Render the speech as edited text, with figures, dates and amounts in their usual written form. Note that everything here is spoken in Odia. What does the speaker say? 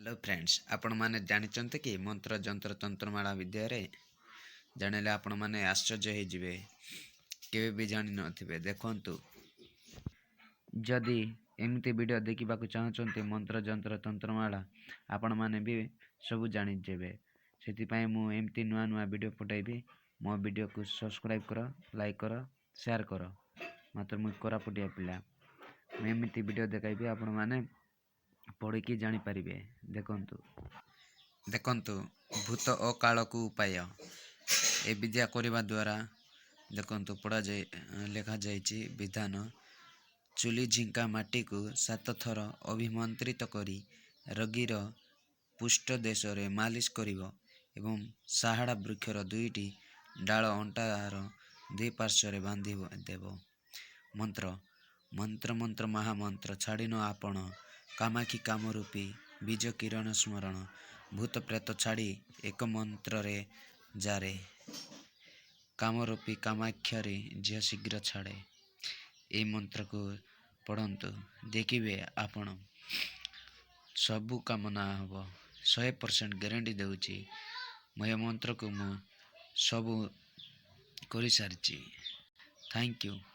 ହ୍ୟାଲୋ ଫ୍ରେଣ୍ଡସ୍, ଆପଣମାନେ ଜାଣିଛନ୍ତି କି ମନ୍ତ୍ର, ଯନ୍ତ୍ର, ତନ୍ତ୍ରମାଳା ବିଦ୍ୟାରେ? ଜାଣିଲେ ଆପଣମାନେ ଆଶ୍ଚର୍ଯ୍ୟ ହେଇଯିବେ, କେବେ ବି ଜାଣିନଥିବେ। ଦେଖନ୍ତୁ, ଯଦି ଏମିତି ଭିଡ଼ିଓ ଦେଖିବାକୁ ଚାହୁଁଛନ୍ତି ମନ୍ତ୍ର, ଯନ୍ତ୍ର, ତନ୍ତ୍ରମାଳା, ଆପଣମାନେ ବି ସବୁ ଜାଣିଯିବେ। ସେଥିପାଇଁ ମୁଁ ଏମିତି ନୂଆ ନୂଆ ଭିଡ଼ିଓ ପଠାଇବି। ମୋ ଭିଡ଼ିଓକୁ ସବସ୍କ୍ରାଇବ୍ କର, ଲାଇକ୍ କର, ସେୟାର କର। ମାତ୍ର ମୁଁ କୋରାପୁଟିଆ ପିଲା, ମୁଁ ଏମିତି ଭିଡ଼ିଓ ଦେଖାଇବି, ଆପଣମାନେ ପଢ଼ିକି ଜାଣିପାରିବେ। ଦେଖନ୍ତୁ, ଦେଖନ୍ତୁ, ଭୂତ ଓ କାଳକୁ ଉପାୟ। ଏ ବିଦ୍ୟା କରିବା ଦ୍ୱାରା, ଦେଖନ୍ତୁ, ପଢ଼ାଯାଇ ଲେଖାଯାଇଛି ବିଧାନ। ଚୁଲି ଝିଙ୍କା ମାଟିକୁ ସାତ ଥର ଅଭିମନ୍ତ୍ରିତ କରି ରୋଗୀର ପୃଷ୍ଠ ଦେଶରେ ମାଲିସ କରିବ ଏବଂ ସାହାଡ଼ା ବୃକ୍ଷର ଦୁଇଟି ଡାଳ ଅଣ୍ଟାର ଦୁଇ ପାର୍ଶ୍ୱରେ ବାନ୍ଧି ଦେବ। ମନ୍ତ୍ର: ମନ୍ତ୍ର ମନ୍ତ୍ର ମହାମନ୍ତ୍ର ଛାଡ଼ିନ ଆପଣ କାମାକ୍ଷୀ କାମରୂପୀ ବୀଜ କିରଣ ସ୍ମରଣ। ଭୂତ ପ୍ରେତ ଛାଡ଼ି ଏକ ମନ୍ତ୍ରରେ ଯାରେ କାମରୂପୀ କାମାକ୍ଷାରୀ ଝିଅ ଶୀଘ୍ର ଛାଡ଼େ। ଏଇ ମନ୍ତ୍ରକୁ ପଢ଼ନ୍ତୁ, ଦେଖିବେ ଆପଣ ସବୁ କାମନା ହେବ। 100% ଗ୍ୟାରେଣ୍ଟି ଦେଉଛି ମୁଁ। ଏ ମନ୍ତ୍ରକୁ ମୁଁ ସବୁ କରିସାରିଛି। Thank you.